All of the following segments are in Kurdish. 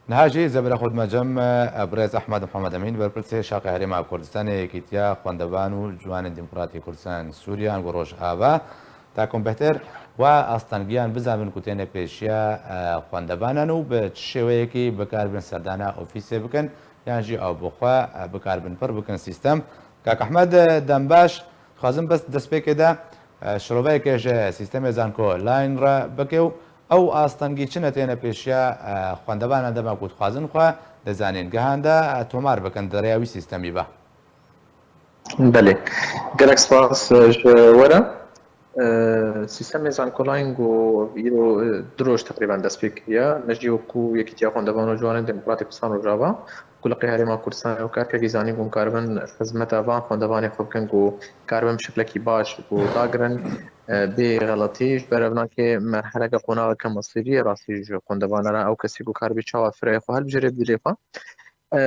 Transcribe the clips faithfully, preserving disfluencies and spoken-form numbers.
Niha jî zebira xwe dime cem, e, birêz Ehmed Mihemed Emîn, berpirsê Şaxê Herêma Kurdistanê, Yekîtiya Xwendevan û Ciwanên Demokratî Kurdistan Sûriye, ango Rojava, Takom Behter, wa astengiyan bizanbin ku têne pêşiya, e, xwendevanan û bi çi şêweyekî bikaribin serdana ofîsê bikin, yan jî ew bi xwe, e, bikaribin pir bikin sîstem. Kak Ehmed, e, dem baş, dixwazim bes destpêkê de, e, şiroveyeke ji sîstemê Zanko Line re bike û ew astengî çi ne têne pêşiya, e, xwendevanan dema ku dixwazin xwe di zanîngehan de, e, tomar bikin di rêya wî sîstemî ve. Belê. Gelek spas, e, ji we re. E, sîstemê Zankolayîn ku îro, e, du roj teqrîben dest pê kiriye. Me jî wekû Yekîtiya Xwendevan û Ciwanên Demokratîk Kurdistan Rojava, ku li qê Herêma Kurdistanê û karkekî zanîn ku em karibin xizmeta van xwendevanê xwe bikin ku karibin bi şeklekî baş ku dagirin, e, bê xeletî. Ji ber ev nake merheleke qonaxeke mesîrî ye rastî ji xwendevanan re. Ew kesî ku karibî çawa fireyê xwe hilbijêre bi dilê xwe. E,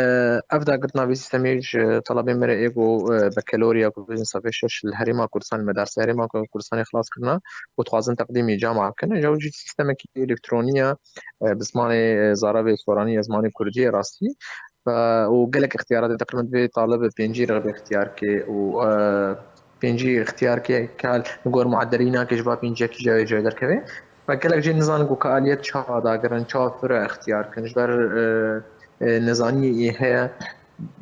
ev dagirtina vê sîstemê ji talebê me re ê ku, e, bekelorya ku bêjin sefê şeş li Herêma Kurdistanê, medarsa Herêma Kurdistanê xilas kirina û dixwazin teqdîmî cama bikin. Ji ew jî sîstemekî elektronî ye, e, bi zimanê, e, zaravê soranî ye, zimanê kurdî ye rastî. Ve û gelek ixtiyaratê teqrîben divê talib pêncî rexbê ixtiyar ke û, e, pêncî ixtiyar ke ka li gor muedelî nake ji ba pênciyekî cayê cayê derkeve. Ve gelek jê nizanin ku ka aliyet çawa dagirin, çawa fire ixtiyar kin. Ji ber, e, e, nezaniyê yê heye.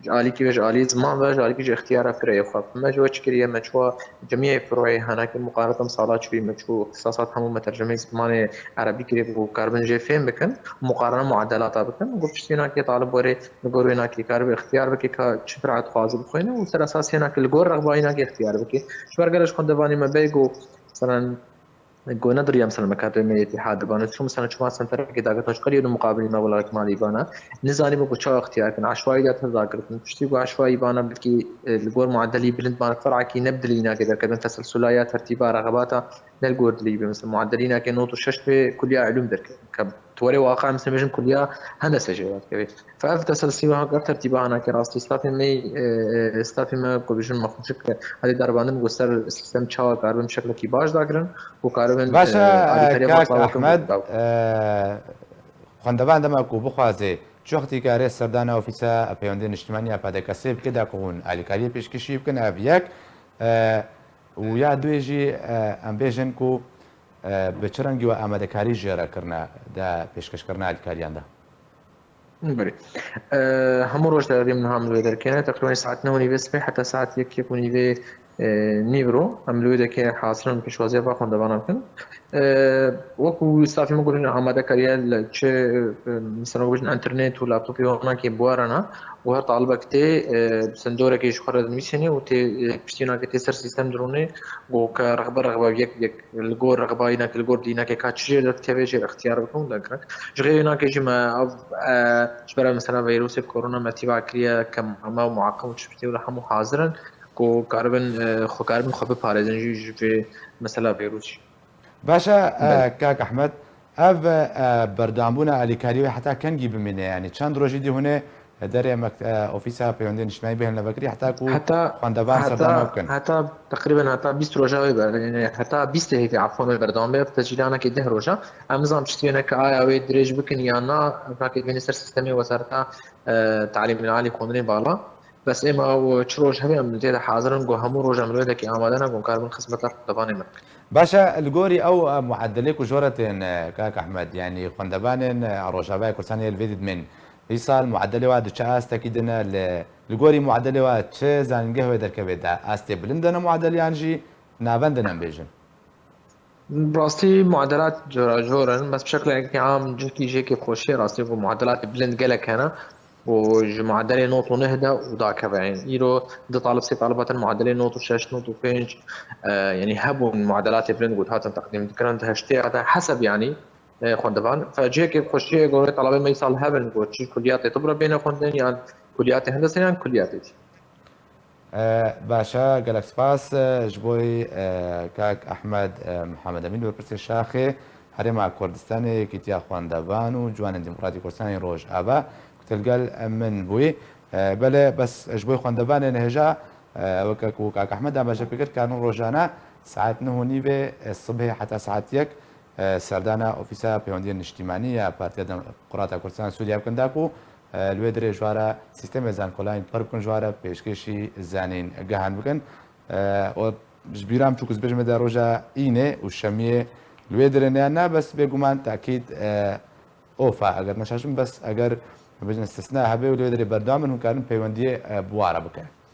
Ji alîkî ve, ji alî ziman ve, ji alîkî ji ixtiyara fireyê xwe. Me ji we çi kiriye, me çûwa cemiyê firoyê hene ki muqaretem sala çûyî, me çû ixtisasat hemû me tercemeyê zimanê erebî kiriye ku karibin jê fêm bikin, muqarene muadelata bikin. Got piştî nakê talib werê li gor wê nakê karibe ixtiyar bike ka çi fira dixwaze bixwîne û ser esasê nakê li gor rexbayî nakê ixtiyar bike. Ji ber gelek ji xwendevanê me bey ku, meselen, Ku ne diriya, mesela, mekatibê me yê îtîhad dibane, çû, mesela, çûma senterekê dagirtin, ji qeriyê di muqabilî me wela ikmalî bana. Nizanîbû ku çawa ixtiyar kin. Eşwayî de tê dagirtin. Piştî ku eşwayî bana, belkî, e, li gor muedelî bilind bana, ferakî ne bi dilî nake derkevin, teselsula ya tertîba rexebata ne li gor dilî be. Mesela, muedelî nake not û şeş be kuliya ilûm derkevin. Ke tu werê waqa, mesela, bêjin kuliya hendese jê derkevê. Fe ev teselsî wiha, ev tertîba hanakê rastî stafê me, e, e, stafê me ku bijin me xweşik, e, hadi derbandin ku ser sîstem çawa karibin bi şeklekî baş dagirin û karibin, Baş e, e, alîkariya kak matlabatên Ehmed, ku e, xwendevan dema ku bixwaze, çi wextî kare serdana ofîsa peywendiya niştimanî ya P D K S bike, da ku hûn alîkariyê pêşkêşî bikin, ev yek, e, û ya duê jî, e, em bêjin ku, e, bi çi rengî we amadekarî jê re kirine de pêşkêşkirina alîkariyan de? Belê. E, hemû roj de em niha em li wê derkêne. Teqrîben saet neh û nîvê sibê heta saet yek, yek û nîvê, e, nîvro em li wê derkê hazir in pêşwaziya va xwendevana bikin. E, wekû stafê me gotin, amadekariya li çi, e, mesela bêjin, enternet û laptopê wana kê bi we re ne û her talibek tê, e, sindorekê ji xwe re dinivîsînê û tê, e, piştî nakê tê ser sîstem dirûnê, ku ke rexbe rexbe yek yek li gor rexbayîneke, li gor dîneke ka çi jê derkeve jê re ixtiyar bikin û derkirin. Ji xêrê nakê jî me ev, e, ji ber mesela vîrusê korona me tîba kiriye ke me muaqim û çi tê wila hemû hazir in ku karibin, e, xwe karibin xwe biparêzin jî ji vê mesela vîrusî. Baş e, Belê. e, kak Ehmed, ev, e, berdewambûna alîkariyê wê heta kengî bimîne? Yanî çend rojî dî hûn ê derê mekt-, e, ofîsa peywendiya niştimanî bihêlin vekirî heta ku Heta, xwendevan heta, serdana bikin? heta teqrîben heta bîst roja wê ber-, yanî heta bîstê hêvî efwan wê berdewam be, ev tescîlanekê deh roja. Em nizan piştî wê neke aya wê dirêj bikin yan na, ev nake bêne ser sîstemê wezareta, e, talîmê alî, xwendinê bala. Bes êma ew çi roj hebe em li tê de hazir in, ku hemû roj em li wê dekê amade ne, ku em karibin xizmeta xwendevanê me bikin. Baş e, li gorî ew, e, muedelê ku ji we re tên, e, kak Ehmed, yanî xwendevanên, e, Rojavayê Kurdistanê yê li vê didmên, îsal muedelê wa di çi astekî de ne, li, li gorî muedelê wa çi zanîngeh wê derkeve, de astê bilind de ne muedel yan jî navend de ne em bêjin? Rastî muadelat coracor in, bes bi şeklekî am cihkî jêkê xweşiyê rastî ku muadelatê bilind gelek hene û ji muadelê not û neh de û dakeve. Yanî îro du talib sê talibat in muadelê not û şeş, not û pênc, e, yanî hebûn muadelatê bilind ku dihatin teqdîm dikirin, di heştê de heseb yanî, e, xwendevan. Fe cihekê xweşiyê gorê talabê me îsal hebin ku çi kuliyatê tib re bêne xwendin yan kuliyatê hendesê yan kuliyatê dî. E, baş e, gelek spas, e, ji bo, e, kak Ehmed, e, Mihemed Emîn, berpirsê Şaxê Herêma Kurdistanê, Yekîtiya Xwendevan û Ciwanên Demokratîk Kurdistanê Rojava, ku te li gel min bûyî. E, belê, bes ji bo xwendevanên hêja, e, weke ku kak Ehmed amaje pê kir, karin rojane saet neh û nîvê, e, sibhê heta saet yek, e, serdana Ofîsa Peywendiyên Niştîmanî ya Partiya Demokrata Kurdistan Sûriye bikin da ku, e, li wê dirê ji wara sîstemê zankolayên pir bikin ji wara pêşkêşî zanîn gehan bikin. E, û ji bîra min çû ku ez bêjim de roja Înê û Şemiyê li wê dirê ne, ne bes bêguman takîd, e, ofa, eger neşaşim bes eger bêjin istisna hebe û li wê dirê berdewam in, hûn karin peywendiyê, e, bi wara bikin.